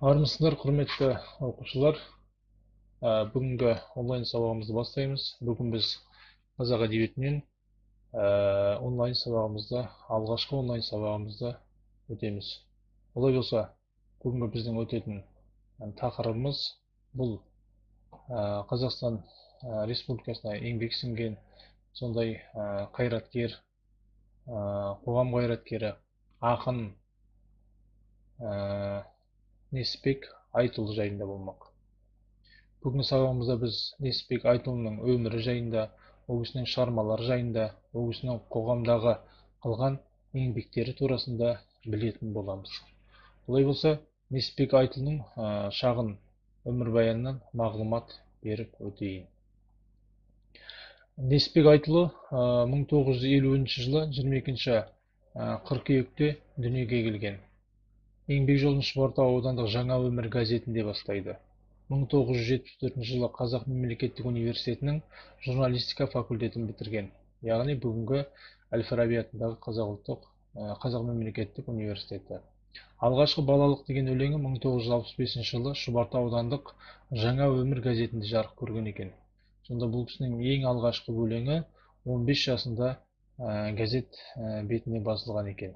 Армысыздар, құрметті оқушылар. Бүгінгі онлайн сабағымызды бастаймыз. Бүгін біз қазақ әдебиетінен онлайн сабағымызды, алғашқы онлайн сабағымызды өтеміз. Олай болса, бүгінгі біздің өтетін тақырыбымыз бұл Қазақстан Республикасына еңбек сіңген сондай қайраткер, қоғам қайраткері, ақын Несіпбек Айтұлы жайында болмақ. Бүгінгі сабағымызда біз Несіпбек Айтұлының өмірі жайында, ол кісінің шығармалары жайында, ол кісінің қоғамдағы қылған еңбектері турасында білетін боламыз. Олай болса, Несіпбек Айтұлының шағын өмірбаянынан мағлұмат беріп өтейін. Несіпбек Айтұлы 1950 жылы 22 қыркүйекте дүниеге келген. Еңбек жолын Шұбартау аудандық Жаңа өмір газетінде бастайды. 1974 жылы Қазақ мемлекеттік университетінің журналистика факультетін бітірген. Яғни бүгінгі Әл-Фараби атындағы Қазақ мемлекеттік университеті. Алғашқы балалық деген өлеңі 1965 жылы Шұбартау аудандық Жаңа өмір газетінде жарық көрген екен. Сонда бұл кісінің ең алғашқы өлеңі 15 жасында газет бетіне басылған екен.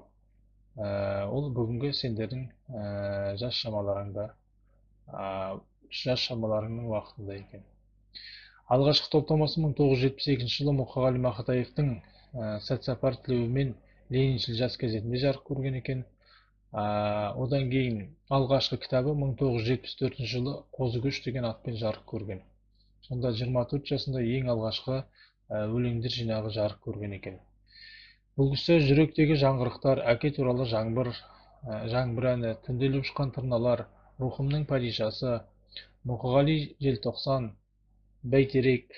Ол бүгінгі сендердің жас шамаларыңның уақытында екен. Алғашқы топтамасы 1972 жылы Мұқағали Мақатаевтың сәт сапар тілеуімен Лениншіл жас газетінде жарық көрген екен. Одан кейін алғашқы кітабы 1974 жылы Қозы көш деген атпен жарық көрген. Сонда 24 жасында ең алғашқы өлеңдер жинағы жарық көрген екен. Бұл кісі жүректегі жаңғырықтар, әке туралы жаңбыр, жаңбыр әні, түнделіп ұшқан тырналар, рухымның падишасы, Мұқағали желтоқсан, бәйтерек,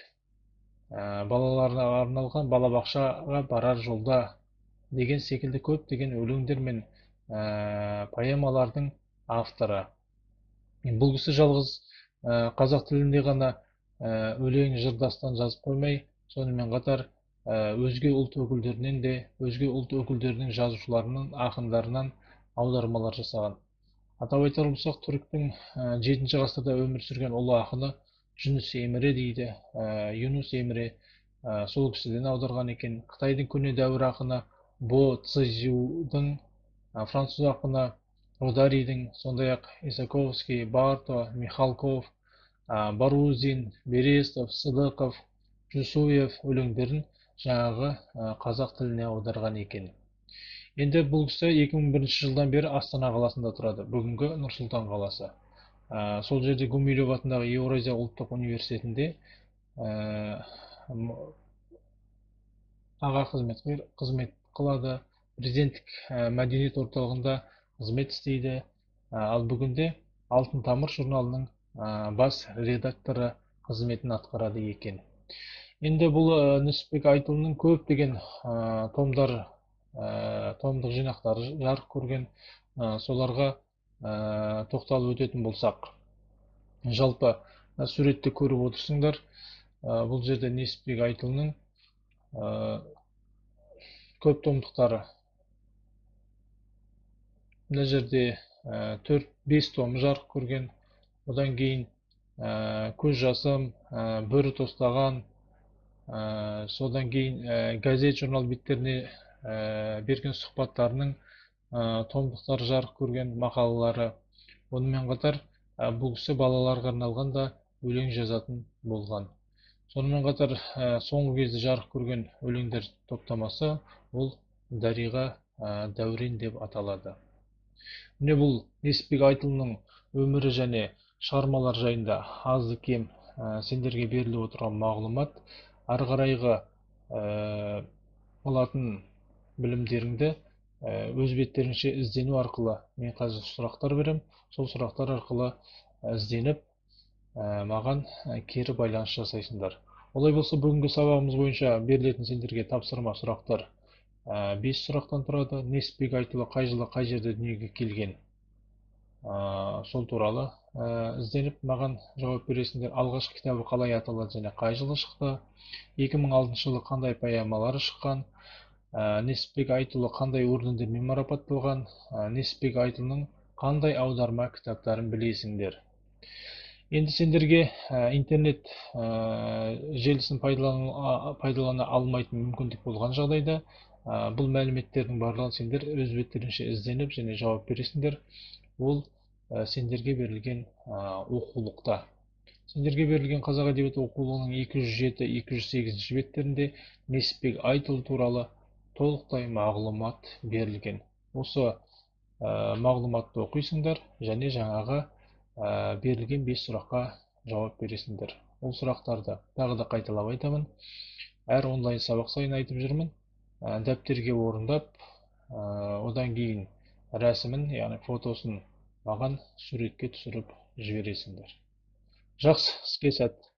балаларына арналған балабақшаға барар жолда деген секілді көптеген өлеңдер мен поэмалардың авторы. Бұл кісі жалғыз қазақ тілінде ғана өлең, жыр, дастан жазып қоймай, сонымен қатар өзге ұлт өкілдерінен де, өзге ұлт өкілдерінің жазушыларынан, ақындарынан аудармалар жасаған. Атап айтар болсақ, түріктің 7 ғасырда өмір сүрген ұлы ақыны Жүніс Емре дейді, Юнус Емре, сол кісіден аударған екен. Қытайдың көне дәуір ақыны Бо Цзюдың, француз ақыны Родаридің, сондай-ақ Исаковский, Барто, Михалков, Барузин, Берестов, Сыдықов, Жүсуев өлеңдерін жаңағы қазақ тіліне аударған екен. Енді бұл кісі 2001 жылдан бері Астана қаласында тұрады, бүгінгі Нұр-Сұлтан қаласы. Сол жерде Гумилев атындағы Еуразия ұлттық университетінде аға қызмет қылады, президенттік мәдениет орталығында қызмет істейді. Ал бүгінде Алтын тамыр журналының бас редакторы қызметін атқарады екен. Енді бұл Несіпбек Айтұлының көптеген томдар, томдық жинақтары жарық көрген, соларға тоқталып өтетін болсақ. Жалпы суретті көріп отырсыңдар, бұл жерде Несіпбек Айтұлының көп томдықтары. Мына жерде 4-5 томы жарық көрген. Одан кейін Көз жасым, Бөрі тостаған, содан кейін газет, журнал беттеріне берген сұхбаттарының томдықтары жарық көрген, мақалалары. Онымен қатар бұл кісі балаларға арналған да өлең жазатын болған. Сонымен қатар соңғы кезде жарық көрген өлеңдер топтамасы ол Дариға Дәурен деп аталады. Міне бұл Несіпбек Айтұлының өмірі және шығармалар жайында азды кем сендерге беріліп отырған мағлұмат. Ары қарайғы алатын білімдеріңді өз беттеріңше іздену арқылы, мен қазір сұрақтар беремін, сол сұрақтар арқылы ізденіп маған кері байланыс жасайсыңдар. Олай болса, бүгінгі сабағымыз бойынша берілетін сендерге тапсырма сұрақтар 5 сұрақтан тұрады. Несіпбек Айтұлы қай жылы қай жерде дүниеге келген, сол туралы ізденіп маған жауап бересіңдер. Алғашқы кітабы қалай аталады және қай жылы шықты, 2006 жылы қандай поэмалары шыққан, Несіпбек Айтұлы қандай ордендермен марапатталған, Несіпбек Айтұлының Қандай аударма кітаптарын білесіңдер? Енді сендерге интернет желісін пайдалана алмайтын мүмкіндік болған жағдайда, бұл мәліметтердің барлығын сендер өз беттеріңше ізденіп және жауап бересіңдер. Ол сендерге берілген оқулықта. Сендерге берілген қазақ әдебиеті оқулығының 207-208 беттерінде Несіпбек Айтұлы туралы толықтай мағлұмат берілген. Осы мағлұматты оқисыңдар және жаңағы берілген 5 сұраққа жауап бересіңдер. Ол сұрақтарды тағы да қайталап айтамын. Әр онлайн сабақ сайын айтып жүрмін. Дәптерге орындап, одан кейін рәсімін, яғни фотосын маған суретке түсіріп жібересіңдер. Жақсы, іске сәт.